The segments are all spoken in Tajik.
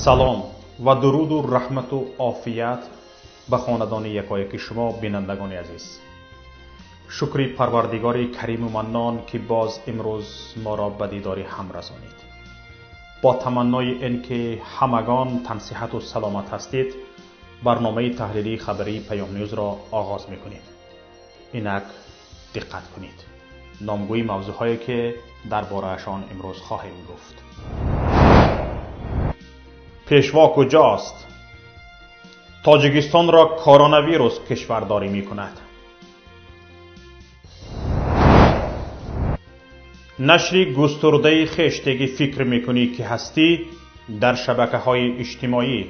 Салом ва дуруду раҳмату офият ба хонадони якояки шумо, бинандагони азиз. Шукри Парвардигори Кариму Маннон, ки боз имрӯз моро ба дидори ҳам расонид. Бо таманнои ин ки ҳамагон тансиҳату саломат ҳастед, барномаи таҳлилии хабарии Паём Ньюзро оғоз мекунем. Инак диққат кунед. Номгӯи мавзӯъҳое ки дар бораашон имрӯз хоҳем гуфт. Пешво куҷост? Тоҷикистонро коронавирус кишвардорӣ мекунад. Нашри густурдаи хештеги фикр мекунӣ ки ҳастӣ дар шабакаҳои иҷтимоӣ.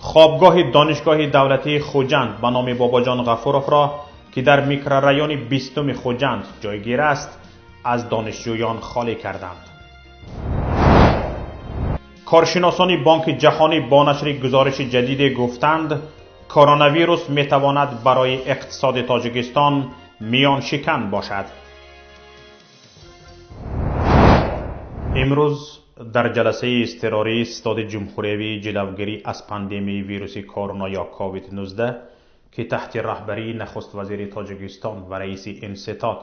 Хобгоҳи Донишгоҳи давлатии Хуҷанд ба номи Бобоҷон Ғафуровро, ки дар микрорайони 20 Хуҷанд ҷойгир аст, аз донишҷӯён холӣ карданд. Коршиносони Бонки Ҷаҳонӣ бо нашри гузориши ҷадиде гуфтанд, коронавирус метавонад барои иқтисоди Тоҷикистон миёншикан бошад. Имрӯз дар ҷаласаи изтирории Ситоди ҷумҳуриявии ҷилавгирӣ аз пандемияи вируси корона ё COVID-19, ки таҳти раҳбарии нахуствазири Тоҷикистон ва раиси ин ситод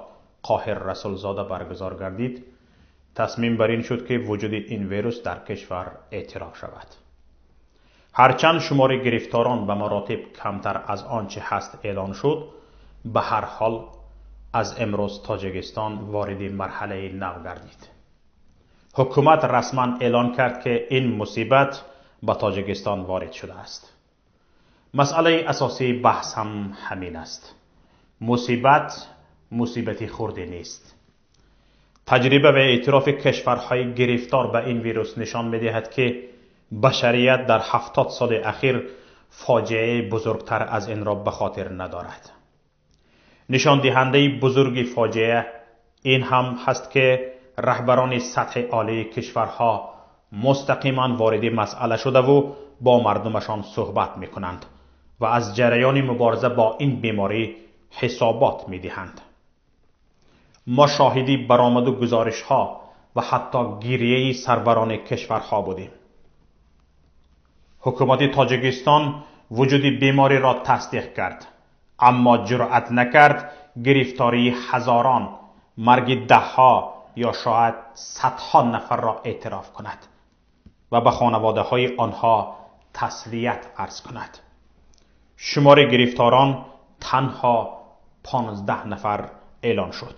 Қоҳир Расулзода баргузор гардид, тасмим бар ин шуд, ки вуҷуди ин вирус дар кишвар эътироф шавад. Ҳарчанд шумори гирифторон ба маротиб камтар аз он чи ҳаст эълон шуд, ба ҳар ҳол аз имрӯз Тоҷикистон вориди марҳалаи нав гардид. Ҳукумат расман эълон кард, ки ин мусибат ба Тоҷикистон ворид шудааст. Масъалаи асосии баҳс ҳам ҳамин аст. Мусибат мусибати хурде нест. Таҷриба ва эътирофи кишварҳои гирифтор ба ин вирус нишон медиҳад, ки башарият дар 70 соли ахир фоҷиаи бузургтар аз инро ба хотир надорад. Нишондиҳандаи бузурги фоҷиа ин ҳам ҳаст, ки раҳбарони сатҳи олии кишварҳо мустақиман вориди масъала шудаву бо мардумашон суҳбат мекунанд ва аз ҷараёни мубориза бо ин беморӣ ҳисобот медиҳанд. Мо шоҳиди баромаду гузоришҳо ва ҳатто гирияи сарварони кишварҳо будем. Ҳукумати Тоҷикистон вуҷуди бемориро тасдиқ кард, аммо ҷуръат накард гирифтории ҳазорон, марги даҳҳо ё шояд садҳо нафарро эътироф кунад ва ба хонаводаҳои онҳо таслият арз кунад. Шумори гирифторон танҳо 15 нафар эълон шуд.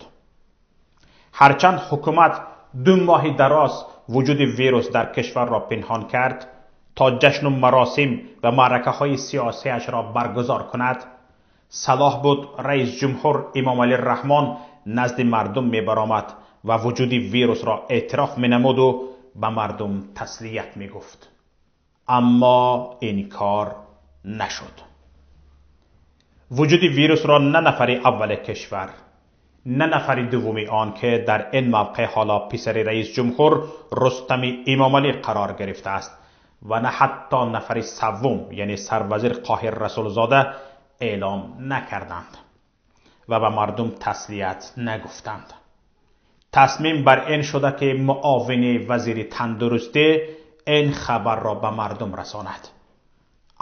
Ҳарчанд ҳукумат 2 моҳи дароз вуҷуди вирус дар кишварро пинҳон кард то ҷашну маросим ва маъракаҳои сиёсиашро баргузор кунад, салоҳ буд раис ҷумҳур Эмомалӣ Раҳмон назди мардум мебаромад ва вуҷуди вирусро эътироф менамуду ба мардум таслият мегуфт. Аммо ин кор нашуд. Вуҷуди вирусро на нафари аввали кишвар, на нафари дуввуми он, ки дар ин мавқеъ ҳоло писари раис ҷумҳур Рустами Эмомалӣ қарор гирифтааст, ва на ҳатто нафари севум, яъне сарвазир Қоҳир Расулзода эълом накарданд ва ба мардум таслият нагуфтанд. Тасмим бар ин шуда, ки муовини вазири тандурустӣ ин хабарро ба мардум расонад.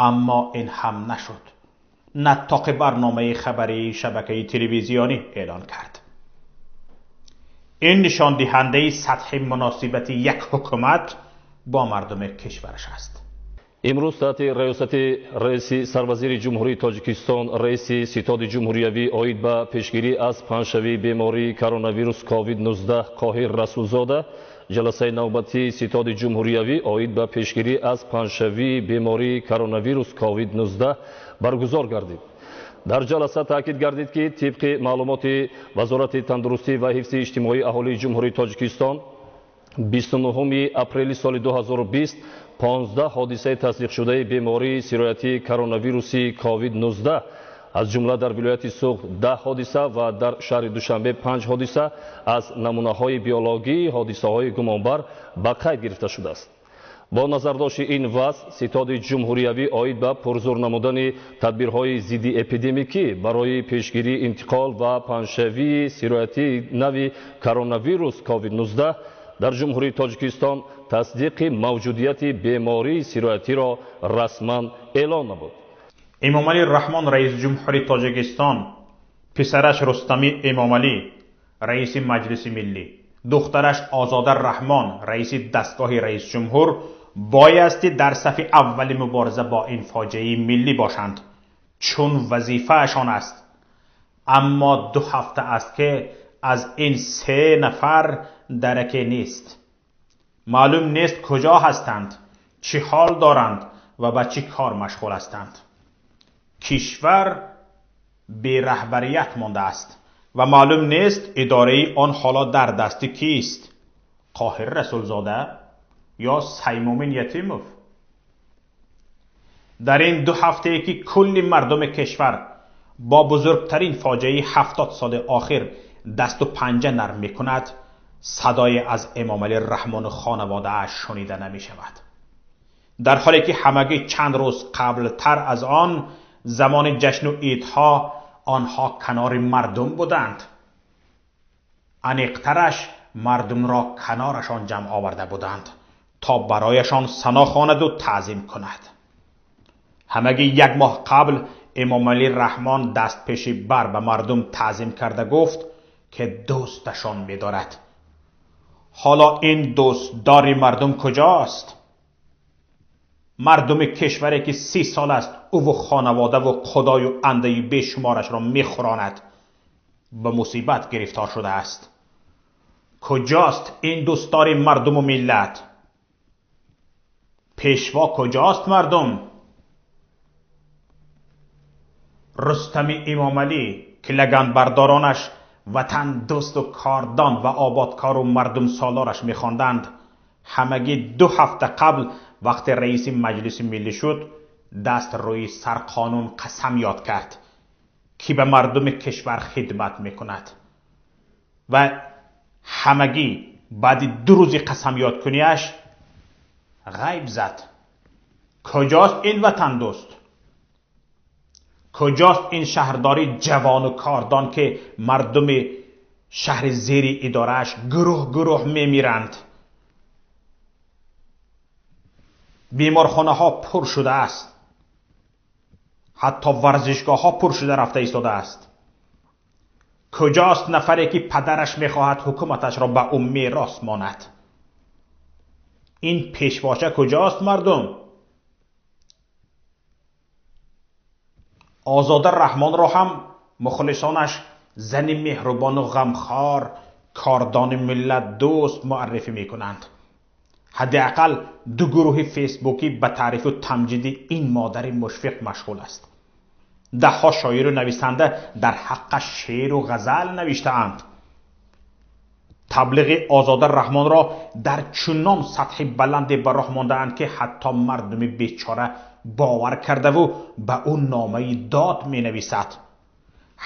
Аммо ин ҳам нашуд. Наттоқи барномаи хабарии шабакаи телевизионӣ эълон кард. Ин нишондиҳандаи сатҳи муносибати як ҳукумат бо мардуми кишвараш аст. Имрӯз таҳти раёсати раиси сарвазири Ҷумҳурии Тоҷикистон, раиси Ситоди ҷумҳуриявӣ оид ба пешгирӣ аз паҳншавии бемории коронавирус COVID-19 Қоҳир Расулзода ҷаласаи навбатии Ситоди ҷумҳуриявӣ оид ба пешгирӣ аз паҳншавии бемории коронавирус COVID-19 баргузор гардид. Дар ҷаласа таъкид гардид, ки тибқи маълумоти Вазорати тандурустӣ ва ҳифзи иҷтимоии аҳолии Ҷумҳурии Тоҷикистон 29 апрели соли 2020 15 ҳодисаи тасдиқшудаи бемории сироятии коронавируси COVID-19, аз ҷумла дар вилояти Суғд 10 ҳодиса ва дар шаҳри Душанбе 5 ҳодиса аз намунаҳои биологии ҳодисаҳои гумонбар ба қайд гирифта шудааст. Бо назардошти ин вазъ, Ситоди ҷумҳуриявӣ оид ба пурзур намудани тадбирҳои зидди эпидемикӣ барои пешгирии интиқол ва паҳншавии сироятии нави коронавирус COVID-19 Дар Ҷумҳурии Тоҷикистон тасдиқи мавҷудияти бемории сироятиро расман эълон намуд. Эмомалӣ Раҳмон, раиси ҷумҳури Тоҷикистон, писараш Рустами Эмомалӣ, раиси Маҷлиси Миллӣ, духтараш Озода Раҳмон, раиси дастгоҳи раисҷумҳур, боясти дар сафи аввали мубориза бо ин фоҷиаи миллӣ бошанд, чун вазифаашон аст. Аммо 2 ҳафта аст, ки аз ин 3 нафар дараке нест. Маълум нест куҷо ҳастанд, чӣ ҳол доранд ва ба чӣ кор машғул ҳастанд. Кишвар бераҳбарият мондааст ва маълум нест идораи он ҳоло дар дасти кист: Қоҳир Расулзода ё Саймумин Ятимов. Дар ин 2 ҳафтае ки кулли мардуми кишвар бо бузургтарин фоҷиаи 70 соли охир дасту панҷа нарм мекунад, садое аз Эмомалӣ Раҳмону хонаводааш шунида намешавад. Дар ҳоле ки ҳамагӣ чанд рӯз қаблтар аз он замони ҷашну идҳо онҳо канори мардум буданд. Аниқтараш мардумро канорашон ҷамъ оварда буданд то барояшон сано хонаду таъзим кунад. Ҳамагӣ 1 моҳ қабл Эмомалӣ Раҳмон даст пеши бар ба мардум таъзим карда гуфт, ки дӯсташон медорад. Ҳоло ин дӯстдори мардум куҷост? Мардуми кишваре ки 30 сол аст ӯву хонаводаву худою андаи бешуморашро мехӯронад, ба мусибат гирифтор шудааст. Куҷост ин дӯстдори мардуму миллат? Пешво куҷост мардум? Рустами Эмомалӣ, ки лаганбардоронаш ватан дӯсту кордон ва ободкору мардумсолораш мехонданд, ҳамагӣ 2 ҳафта қабл вақте раиси Маҷлиси Миллӣ шуд, даст рӯи сарқонун қасам ёд кард, ки ба мардуми кишвар хидмат мекунад. Ва ҳамагӣ баъди 2 рӯзи қасам ёдкунияш ғайб зад. Куҷост ин ватандӯст? Куҷост ин шаҳрдори ҷавону кордон, ки мардуми шаҳри зери идорааш гурӯҳ гурӯҳ мемиранд? Беморхонаҳо пур шудааст, ҳатто варзишгоҳҳо пур шуда рафта истодааст. Куҷост нафаре, ки падараш мехоҳад ҳукуматашро ба ӯ мерос монад? Ин пешвоча куҷост мардум? Озода Раҳмонро ҳам мухлисонаш зани меҳрубону ғамхор, кордони миллатдӯст муаррифӣ мекунанд. Ҳадди ақал 2 гурӯҳи фейсбукӣ ба таърифу тамҷиди ин модари мушфиқ машғул аст. Даҳҳо шоиру нависанда дар ҳаққаш шеъру ғазал навиштаанд. Таблиғи Озода Раҳмонро дар чунон сатҳи баланде ба роҳ мондаанд, ки ҳатто мардуми бечора бовар кардаву ба ӯ номаи дод менависад.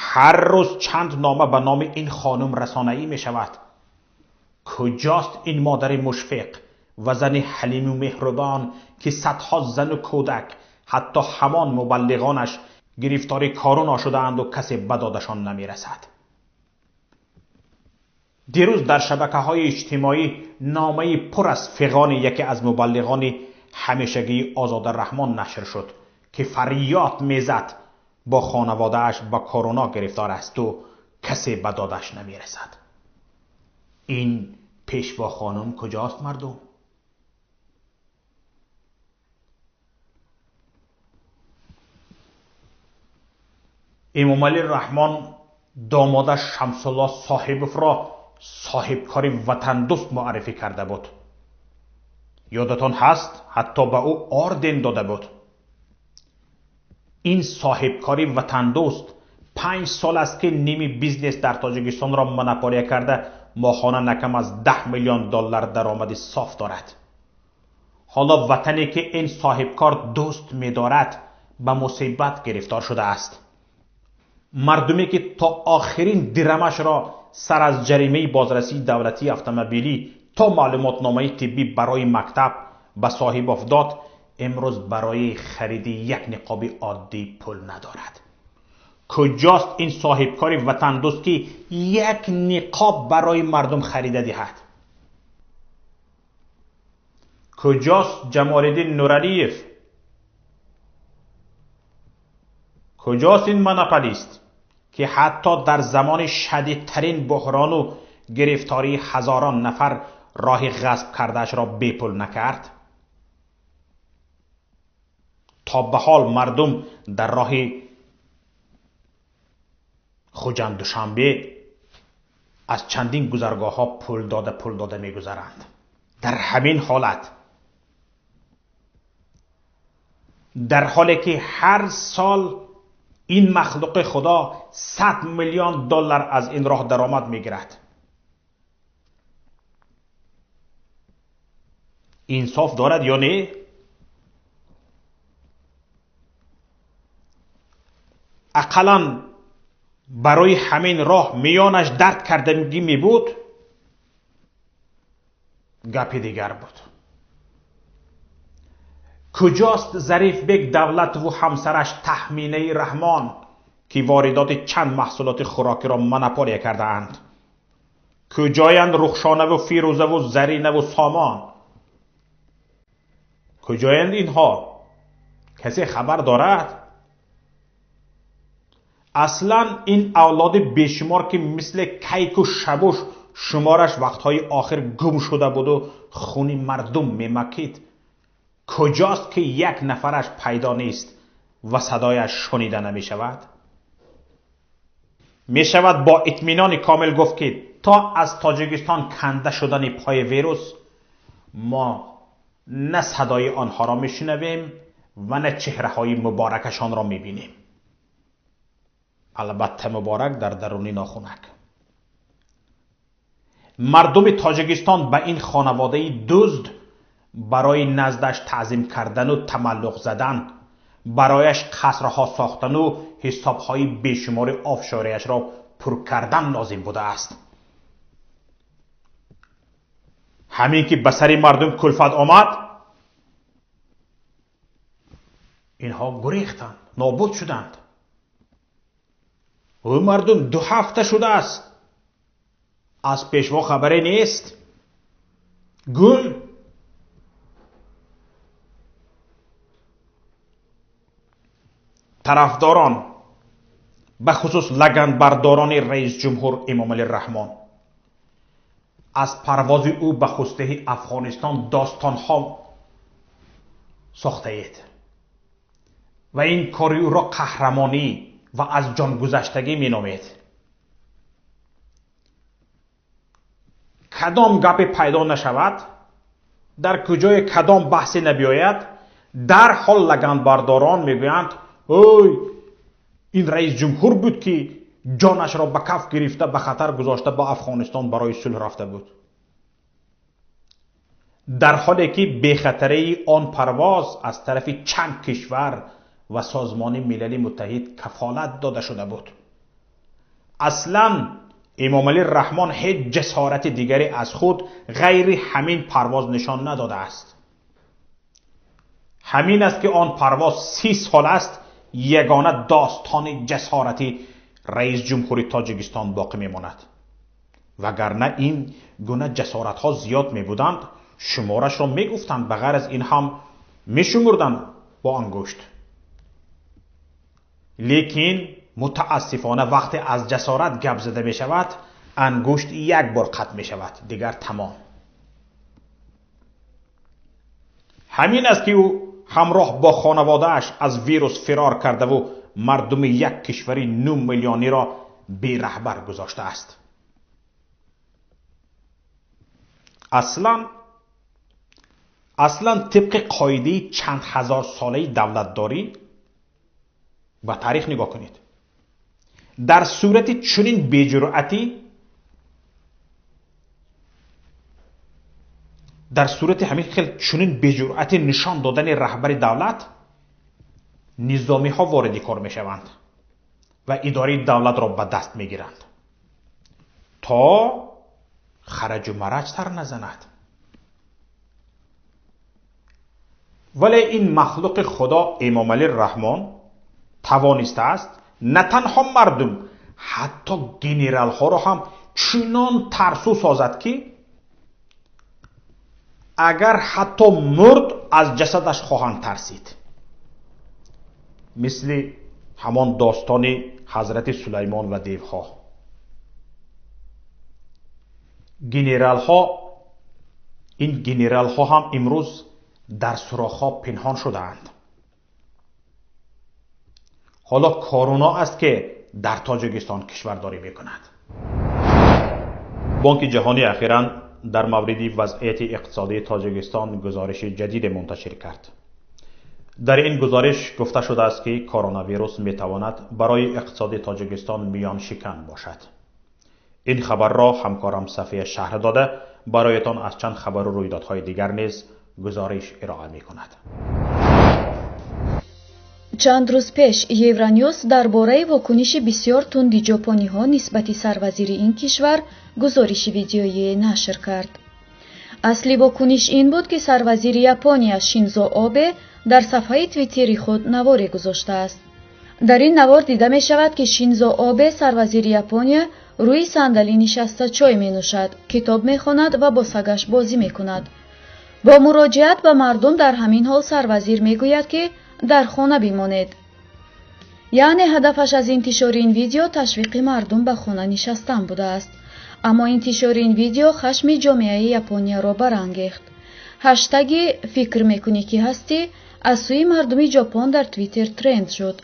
Ҳар рӯз чанд нома ба номи ин хонум расонаӣ мешавад. Куҷост ин модари мушфиқ ва зани ҳалиму меҳрубон, ки садҳо зану кӯдак, ҳатто ҳамон мубаллиғонаш гирифтори корона шудаанду касе ба додашон намерасад? Дирӯз дар шабакаҳои иҷтимоӣ номаи пур аз фиғони яке аз мубаллиғони ҳамешагии Озода Раҳмон нашр шуд, ки фарёд мезад бо хонаводааш ба корона гирифтор асту касе ба додаш намерасад. Ин пешво хонум куҷост мардум? Эмомалӣ Раҳмон домодаш Шамсулло Соҳибовро соҳибкори ватандӯст муаррифӣ карда буд. Ёдатон ҳаст, ҳатто ба ӯ орден дода буд. Ин соҳибкори ватандӯст 5 сол аст, ки ними бизнес дар Тоҷикистонро монополия карда, моҳона на кам аз 10 миллион доллар даромади соф дорад. Ҳоло ватане ки ин соҳибкор дӯст медорад, ба мусибат гирифтор шудааст. Мардуме ки то охирин дирамашро сар аз ҷаримаи бозрасии давлатии автомобилӣ то маълумотномаи тиббӣ барои мактаб ба Соҳибов дод, имрӯз барои хариди як ниқоби оддӣ пул надорад. Куҷост ин соҳибкори ватандӯст, ки як ниқоб барои мардум харида диҳад? Куҷост Ҷамолиддин Нуралиев? Куҷост ин монополист, ки ҳатто дар замони шадидтарин буҳрону гирифтории ҳазорон нафар роҳи ғасб кардаашро бепул накард? То ба ҳол мардум дар роҳи Хуҷанд Душанбе аз чандин гузаргоҳҳо пул дода мегузаранд. Дар ҳамин ҳолат, дар ҳоле ки ҳар сол ин махлуқи Худо 100 миллион доллар аз ин роҳ даромад мегирад, инсоф дорад ё не? Ақаллан барои ҳамин роҳ миёнаш дард кардагӣ мебуд, гапи дигар буд. Куҷост Зарифбек Давлатову ҳамсараш Таҳминаи Раҳмон, ки воридоти чанд маҳсулоти хӯрокиро монополия кардаанд? Куҷоянд Рухшонаву Фирӯзаву Заринаву Сомон? Куҷоянд инҳо? Касе хабар дорад? Аслан ин авлоди бешумор, ки мисли кайку шабуш шумораш вақтҳои охир гум шуда буду хуни мардум мемакид, куҷост ки як нафараш пайдо нест ва садояш шунида намешавад? Мешавад бо итминони комил гуфт, ки то аз Тоҷикистон канда шудани пои вирус мо на садои онҳоро мешунавем ва на чеҳраҳои муборакашонро мебинем. Албатта муборак дар даруни нохунак. Мардуми Тоҷикистон ба ин хонаводаи дузд барои наздаш таъзим кардану тамаллуқ задан, барояш қасрҳо сохтану ҳисобҳои бешумори офшориашро пур кардан лозим будааст. Ҳамин ки ба сари мардум кулфат омад, инҳо гурехтанд, нобуд шуданд. Ӯ мардум 2 ҳафта шудааст, аз пешво хабаре нест. Гум. Тарафдорон, бахусус лаганбардорони раис ҷумҳур Эмомалӣ Раҳмон, аз парвози ӯ ба хустаҳи Афғонистон достонҳо сохтаед ва ин кори ӯро қаҳрамонӣ ва аз ҷонгузаштагӣ меномед. Кадом гапе пайдо нашавад, дар куҷое кадом баҳсе набиёяд, дарҳол лаганбардорон мегӯянд: ой, ин раис ҷумҳур буд, ки ҷонашро ба каф гирифта, ба хатар гузошта ба Афғонистон барои сулҳ рафта буд. Дар ҳоле ки бехатарии он парвоз аз тарафи чанд кишвар ва Созмони Милали Муттаҳид кафолат дода шуда буд. Аслан Эмомалӣ Раҳмон ҳеҷ ҷасорати дигаре аз худ ғайри ҳамин парвоз нишон надодааст. Ҳамин аст ки он парвоз 30 сол аст ягона достони ҷасорати раис ҷумҳури Тоҷикистон боқӣ мемонад. Вагарна ин гуна ҷасоратҳо зиёд мебуданд, шуморашро мегуфтанд, ба ғайр аз ин ҳам мешумурданд бо ангушт. Лекин мутаассифона вақте аз ҷасорат гап зада мешавад, ангушт як бор қатъ мешавад, дигар тамом. Ҳамин аст ки ӯ ҳамроҳ бо хонаводааш аз вирус фирор кардаву мардуми як кишвари 9 миллиониро бераҳбар гузоштааст. Аслан тибқи қоидаи чанд ҳазор солаи давлатдорӣ ба таърих нигоҳ кунед. Дар сурати чунин беҷуръатӣ, дар сурати ҳамин хел чунин беҷуръатӣ нишон додани раҳбари давлат, низомиҳо вориди кор мешаванд ва идораи давлатро ба даст мегиранд, то хараҷу мараҷ сар назанад. Вале ин махлуқи Худо Эмомалӣ Раҳмон тавонистааст на танҳо мардум, ҳатто генералҳоро ҳам чунон тарсу созад, ки Агар ҳатто мурд, аз ҷасадаш хоҳанд тарсид. Мисли ҳамон достони ҳазрати Сулаймон ва девҳо. Генералҳо, ин генералҳо ҳам имрӯз дар сурохҳо пинҳон шудаанд. Ҳоло корона аст, ки дар Тоҷикистон кишвардорӣ мекунад. Бонки Ҷаҳонӣ ахиран дар мавриди вазъияти иқтисодии Тоҷикистон гузориши ҷадиде мунташир кард. Дар ин гузориш гуфта шудааст, ки коронавирус метавонад барои иқтисоди Тоҷикистон миёншикан бошад. Ин хабарро ҳамкорам Сафия Шаҳрдода бароятон аз чанд хабару рӯйдодҳои дигар низ гузориш ироа мекунад. Чанд рӯз пеш Евроньюз дар бораи вокуниши бисёр тунди ҷопониҳо нисбати сарвазири ин кишвар гузориши видеоие нашр кард. Асли вокуниш ин буд, ки сарвазири Япония Шинзо Обе дар сафҳаи Твиттери худ наворе гузоштааст. Дар ин навор дида мешавад, ки Шинзо Обе, сарвазири Япония, рӯи сандалӣ нишаста чой менӯшад, китоб мехонад ва бо сагаш бозӣ мекунад. Бо муроҷиат ба мардум дар ҳамин ҳол сарвазир мегӯяд, ки дар хона бимонед. Яъне ҳадафаш аз интишори ин видео ташвиқи мардум ба хона нишастан будааст. Аммо интишори ин видео хашми ҷомеаи Японияро барангехт. Ҳаштаги «Фикр мекунӣ, ки ҳастӣ» аз сӯи мардуми Ҷопон дар Твиттер тренд шуд.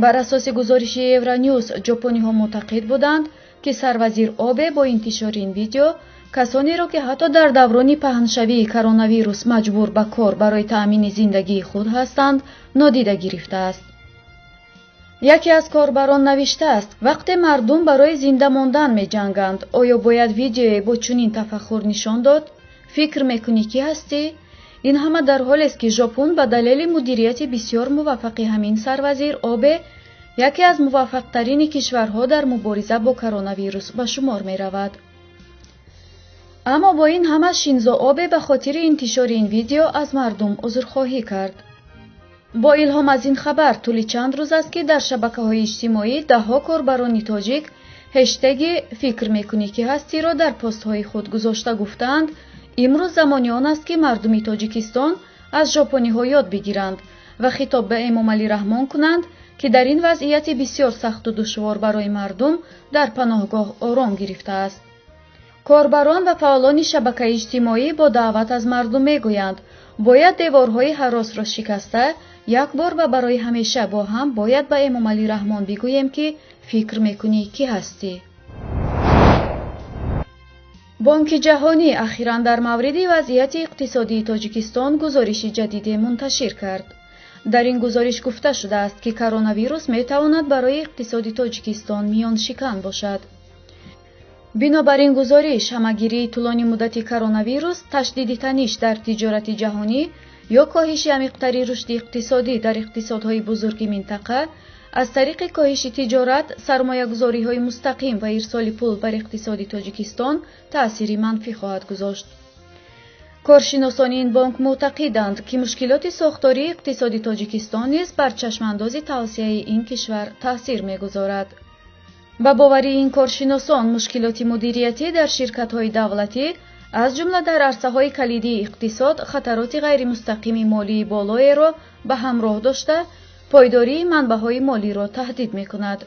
Бар асоси гузориши Евроньюз, ҷопониҳо мӯътақид буданд, ки сарвазир Обе бо интишори ин видео касонеро, ки ҳатто дар даврони паҳншавии коронавирус маҷбур ба кор барои таъмини зиндагии худ ҳастанд, нодида гирифтааст. Яке аз корбарон навиштааст: «Вақте мардум барои зинда мондан меҷанганд, оё бояд видеое бо чунин тафаххур нишон дод? Фикр мекунӣ, ки ҳастӣ?» Ин ҳама дар ҳолест, ки Жопун ба далели мудирияти бисёр муваффақи ҳамин сарвазир Обе яке аз муваффақтарини кишварҳо дар мубориза бо коронавирус ба шумор меравад. Аммо бо ин ҳама Шинзо Обе ба хотири интишори ин видео аз мардум узрхоҳӣ кард. Бо илҳом аз ин хабар, тӯли чанд рӯз аст, ки дар шабакаҳои иҷтимоӣ даҳҳо корбарони тоҷик ҳештеги «Фикр мекунӣ, ки ҳастиро» дар постҳои худ гузошта гуфтаанд: имрӯз замони он аст, ки мардуми Тоҷикистон аз жопониҳо ёд бигиранд ва хитоб ба Эмомалӣ Раҳмон кунанд, ки дар ин вазъияти бисёр сахту душвор барои мардум дар паноҳгоҳ ором гирифтааст. Корбарон ва фаъолони шабакаи иҷтимоӣ бо даъват аз мардум мегӯянд: бояд деворҳои ҳаросро шикаста, як бор ва барои ҳамеша бо ҳам бояд ба Эмомалӣ Раҳмон бигӯем, ки фикр мекунӣ, ки ҳастӣ. Бонки Ҷаҳонӣ ахиран дар мавриди вазъияти иқтисодии Тоҷикистон гузориши ҷадиде мунташир кард. Дар ин гузориш гуфта шудааст, ки коронавирус метавонад барои иқтисоди Тоҷикистон миёншикан бошад. Бинобар ин гузориш, ҳамагирии тӯлони муддати коронавирус, ташдиди таниш дар тиҷорати ҷаҳонӣ ё коҳиши амиқтари рушди иқтисодӣ дар иқтисодҳои бузурги минтақа аз тариқи коҳиши тиҷорат, сармоягузориҳои мустақим ва ирсоли пул бар иқтисоди Тоҷикистон таъсири манфӣ хоҳад гузошт. Коршиносони ин бонк мӯътақиданд, ки мушкилоти сохтории иқтисоди Тоҷикистон низ бар чашмандози тавсеаи ин кишвар таъсир мегузорад. Ба бовари ин коршиносон, мушкилоти мудириятӣ дар ширкатҳои давлатӣ, аз ҷумла дар арсаҳои калидии иқтисод, хатароти ғайримустақими молии болоеро ба ҳамроҳ дошта, пойдории манбаъҳои молиро таҳдид мекунад.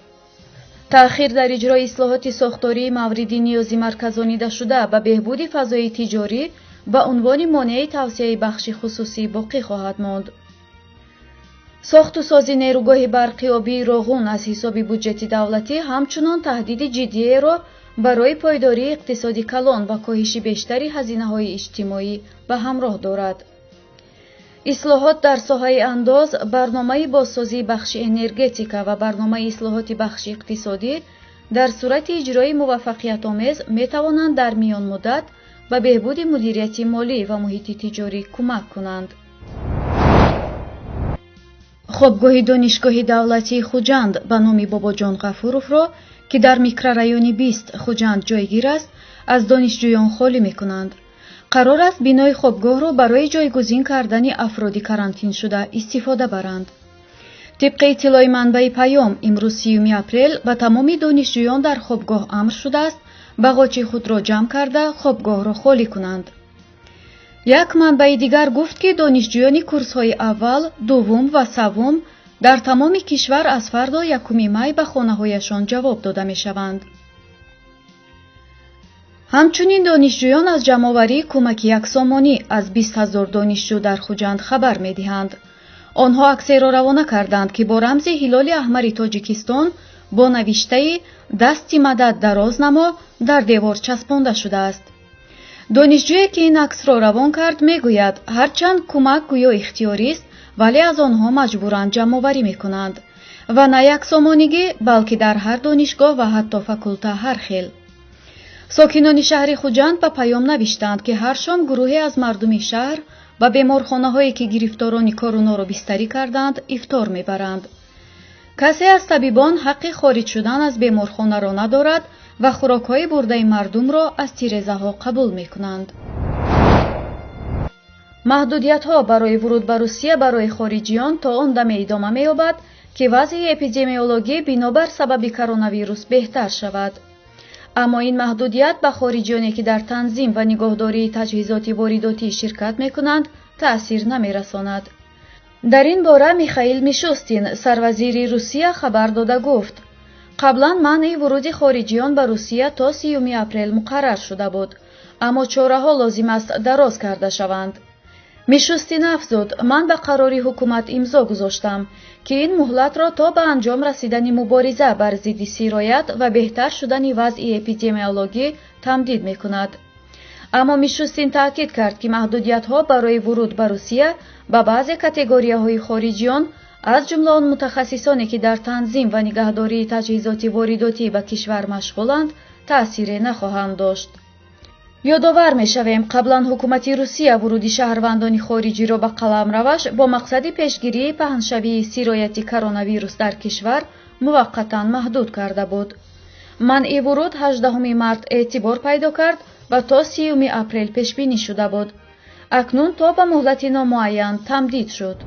Таъхир дар иҷрои ислоҳоти сохтории мавриди ниёзи марказонидашуда ба беҳбуди фазои тиҷорӣ ба унвони монеаи тавсеаи бахши хусусӣ боқӣ хоҳад монд. Сохту сози нерӯгоҳи барқи обии Роғун аз ҳисоби буҷети давлатӣ ҳамчунон таҳдиди ҷиддиеро барои пойдории иқтисоди калон ва коҳиши бештари ҳазинаҳои иҷтимоӣ ба ҳамроҳ дорад. Ислоҳот дар соҳаи андоз, барномаи бозсозии бахши энергетика ва барномаи ислоҳоти бахши иқтисодӣ дар сурати иҷрои муваффақиятомез метавонанд дар миёнмуддат ба беҳбуди мудирияти молӣ ва муҳити тиҷорӣ кӯмак кунанд. Хобгоҳи Донишгоҳи давлатии Хуҷанд ба номи Бобоҷон Ғафуровро, ки дар микрорайони 20 Хуҷанд ҷойгир аст, аз донишҷӯён холӣ мекунанд. Қарор аст бинои хобгоҳро барои ҷойгузин кардани афроди карантиншуда истифода баранд. Тибқи иттилои манбаи Паём, имрӯз 30 апрел ба тамоми донишҷӯён дар хобгоҳ амр шудааст бағочи худро ҷамъ карда, хобгоҳро холӣ кунанд. Як манбаи дигар гуфт, ки донишҷӯёни курсҳои аввал, дуввум ва севум дар тамоми кишвар аз фардо 1 май ба хонаҳояшон ҷавоб дода мешаванд. Ҳамчунин донишҷӯён аз ҷамъоварии кӯмаки яксомонӣ аз 20 000 донишҷӯ дар Хуҷанд хабар медиҳанд. Онҳо аксеро равона карданд, ки бо рамзи Ҳилоли Аҳмари Тоҷикистон бо навиштаи «Дасти мадад дароз намо» дар девор часпонда шудааст. Донишҷӯе, ки ин аксро равон кард, мегӯяд, ҳарчанд кӯмак гӯё ихтиёрист, вале аз онҳо маҷбуран ҷамъоварӣ мекунанд ва на яксомонигӣ, балки дар ҳар донишгоҳ ва ҳатто факулта ҳар хел. Сокинони шаҳри Хуҷанд ба паём навиштанд, ки ҳар шом гурӯҳе аз мардуми шаҳр ба беморхонаҳое, ки гирифторони коронаро бистарӣ карданд, ифтор мебаранд. Касе аз табибон ҳаққи хориҷ шудан аз беморхонаро надорад ва хӯрокҳои бурдаи мардумро аз тирезаҳо қабул мекунанд. Маҳдудиятҳо барои вуруд ба Русия барои хориҷиён то он даме идома меёбад, ки вазъи эпидемиологӣ бинобар сабаби коронавирус беҳтар шавад. Аммо ин маҳдудият ба хориҷиёне, ки дар танзим ва нигоҳдории таҷҳизоти воридотӣ ширкат мекунанд, таъсир намерасонад. Дар ин бора Михаил Мишустин, сарвазири Русия, хабар дода гуфт: қаблан манъи вуруди хориҷиён ба Русия то 30 апрел муқаррар шуда буд, аммо чораҳо лозим аст дароз карда шаванд. Мишустин афзуд: ман ба қарори ҳукумат имзо гузоштам, ки ин муҳлатро то ба анҷом расидани мубориза бар зидди сироят ва беҳтар шудани вазъи эпидемиологӣ тамдид мекунад. Аммо Мишустин таъкид кард, ки маҳдудиятҳо барои вуруд ба Русия ба баъзе категорияҳои хориҷиён, аз ҷумла он мутахассисоне, ки дар танзим ва нигаҳдории таҷҳизоти воридотӣ ба кишвар машғуланд, таъсире нахоҳанд дошт. Ёдовар мешавем, қаблан ҳукумати Русия вуруди шаҳрвандони хориҷиро ба қаламраваш бо мақсади пешгирии паҳншавии сирояти коронавирус дар кишвар муваққатан маҳдуд карда буд. Манъи вуруд 18 март эътибор пайдо кард ва то 30 апрел пешбинӣ шуда буд. Акнун то ба муҳлати номуайян тамдид шуд.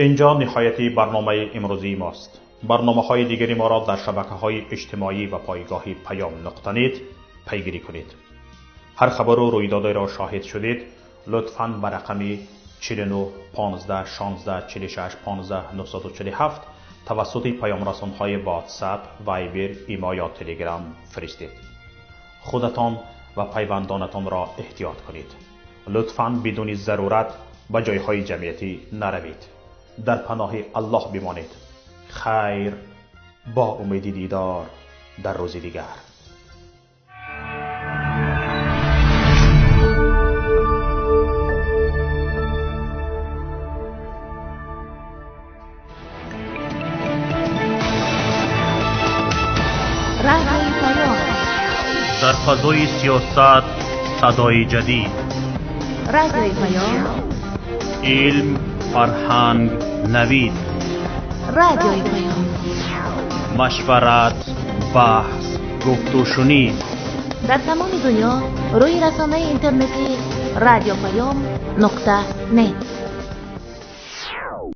Инҷо ниҳояти барномаи имрӯзии мост. Барномаҳои дигари моро дар шабакаҳои иҷтимоӣ ва пойгоҳи паём.нет пайгирӣ кунед. Ҳар хабару рӯйдодеро шоҳид шудед, лутфан ба рақами 49 15 16 46 15 947 тавассути паёмрасонҳои WhatsApp, Viber, Имо ё Telegram фиристед. Худатон ва пайвандонатонро эҳтиёт кунед. Лутфан бидуни зарурат ба ҷойҳои ҷамъиятӣ наравед. Дар паноҳи Аллоҳ бимонед. Хайр, бо умеди дидор дар рӯзи дигар. Дар фазои сиёсат садои ҷадид, Радиои Паём, илм, фарҳанг, навид, Радиои Паём, машварат, баҳс, гуфтушунид. Дар тамоми дунё рӯи расонаи интернетии радиопаём.нет.